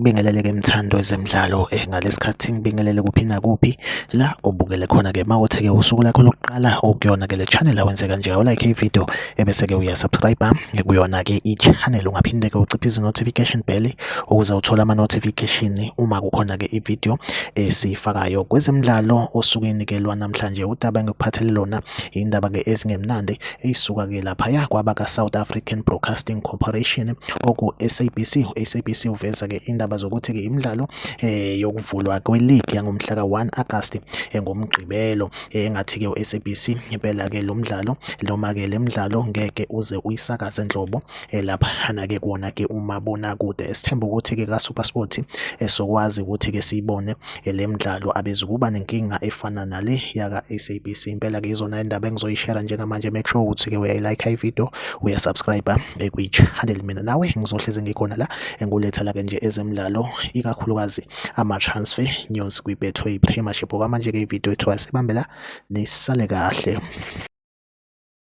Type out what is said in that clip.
Ngikubingelele-ke mthandi wezemidlalo ngalesikhathi ngibingelele kuphi nakuphi la obukele khona-ke mawuthi-ke usuku lakho lokuqala okuyona-ke le channel awenze kanje awulike i-video ebese-ke uyasubscribe kuyona-ke i-channel. Ungaphinde-ke uciphe izi-notification bell ukuze uthole ama-notification uma kukhona-ke i-video esiyifakayo kwezemidlalo osukwini-ke lwanamhlanje. Udaba engikuphathele lona indaba-ke ezingemnandi eyisuka-ke laphaya kwabaka-South African Broadcasting Corporation oku-SABC. U-SABC uveza-ke indaba zokuthi-ke imidlalo yokuvulwa kwe-league yangomhla ka-1 Agasti ngoMgqibelo engathi-ke u-SABC impela-ke lo mdlalo noma-ke le mdlalo ngeke uze uyisakaze nhlobo laphana-ke kuwona-ke umabonakude. Esithemba ukuthi-ke ka-SuperSport sokwazi ukuthi-ke siyibone le mdlalo abezukuba nenkinga efana nale yaka-SABC. Impela-ke izona indaba engizoyishera njengamanje. Make sure ukuthi-ke uyayilike i-video, uyasubscribe kwi-channel. Mina nawe ngizohlezi ngikhona la enguletha la-ke nje ezemidlalo, ikakhulukazi ama-transfer news kwi-Betway Premiership. Okwamanje-ke i-video yethu asibambe la, nisale kahle.